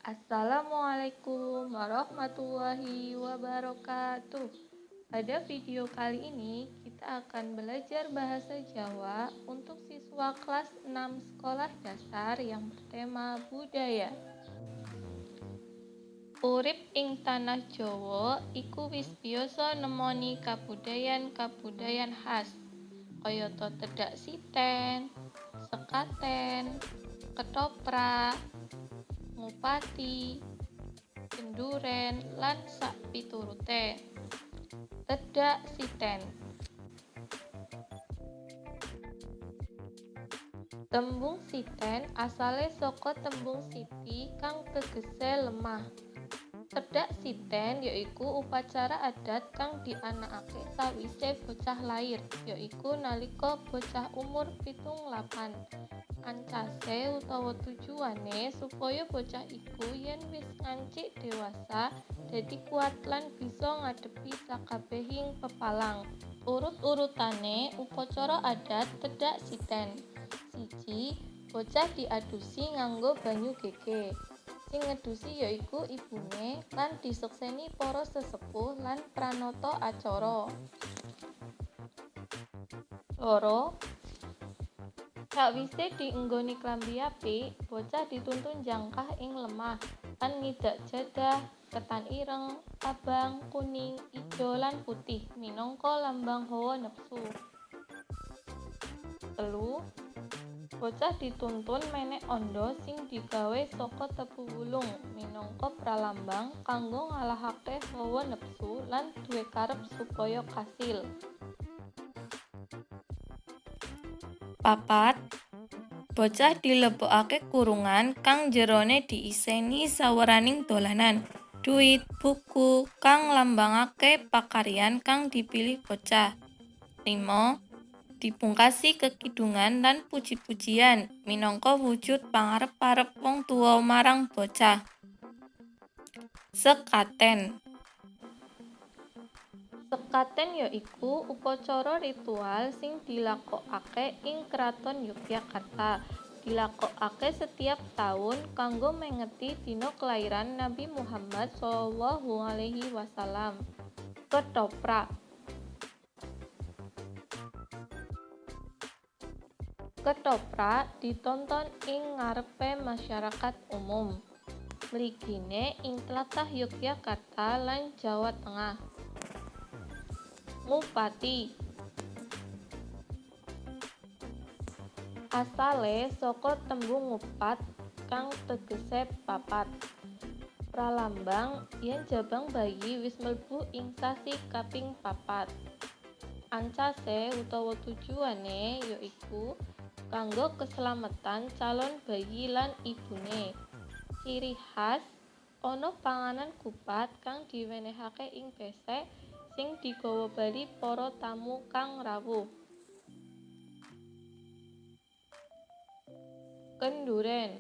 Assalamualaikum warahmatullahi wabarakatuh. Pada video kali ini kita akan belajar bahasa Jawa untuk siswa kelas 6 sekolah dasar yang bertema budaya. Urip ing tanah Jawa iku wis biasa nemoni kabudayan-kabudayan khas kayata tedak siten, sekaten, ketoprak, ngupati, kenduren, lan sakpiturute. Tedak siten. Tembung siten asale saka tembung siti kang tegese lemah. Tedak siten yaiku upacara adat kang dianakake sawise bocah lair, yaiku nalika bocah umur 7-8. Ancase utawa tujuane supaya bocah iku yen wis ngancik dewasa dadi kuat lan bisa ngadepi sakabehing pepalang. Urut-urutane upacara adat tedak siten. 1. Bocah diadusi nganggo banyu gege. Sing ngedusi yaiku ibune lan disekseni para sesepuh lan pranata acara. 2. Sakwise dienggoni klambi apik, bocah dituntun jangkah ing lemah lan ngidak jadah, ketan ireng, abang, kuning, ijo lan putih minangka lambang hawa nepsu. 3. Bocah dituntun menek onda sing digawe saka tebu wulung minangka pralambang kanggo ngalahake hawa nepsu lan duwe karep supaya kasil. 4. Bocah dilebokake kurungan kang jerone diiseni saweraning dolanan, duit, buku kang nglambangake pakaryan kang dipilih bocah. 5. Dipungkasi kekidungan lan puji-pujian minangka wujud pangarep-arep wong tuwa marang bocah. Sekaten. Sekaten yaiku upacara ritual sing dilakokake ing Kraton Yogyakarta. Dilakokake setiap taun kanggo mengeti dina kelairan Nabi Muhammad shallallahu alaihi wasallam. Ketoprak. Ketoprak ditonton ing ngarepe masyarakat umum. Mligine ing tlatah Yogyakarta lan Jawa Tengah. Ngupati. Asale saka tembung ngupat kang tegese papat. Pralambang yen jabang bayi wis mlebu ing sasi kaping 4. Ancase utawa tujuane yaiku kanggo keslametan calon bayi lan ibune. Ciri khas ana panganan kupat kang diwenehake ing besek sing digawa bali para tamu kang rawuh. Kenduren.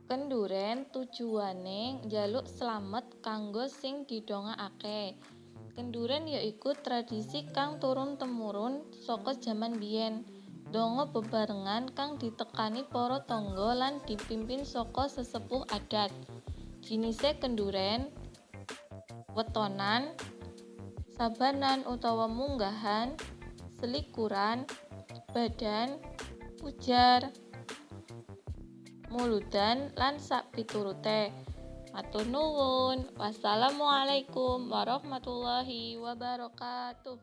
Kenduren tujuane njaluk slamet kanggo sing didongakake. Kenduren yaiku tradisi kang turun temurun saka jaman biyen. Donga bebarengan kang ditekani para tangga lan dipimpin saka sesepuh adat. Jinise kenduren wetonan, sabanan utawa munggahan, selikuran, badan, ujar, muludan lan sakpiturute. Matur nuwun. Wassalamualaikum warahmatullahi wabarakatuh.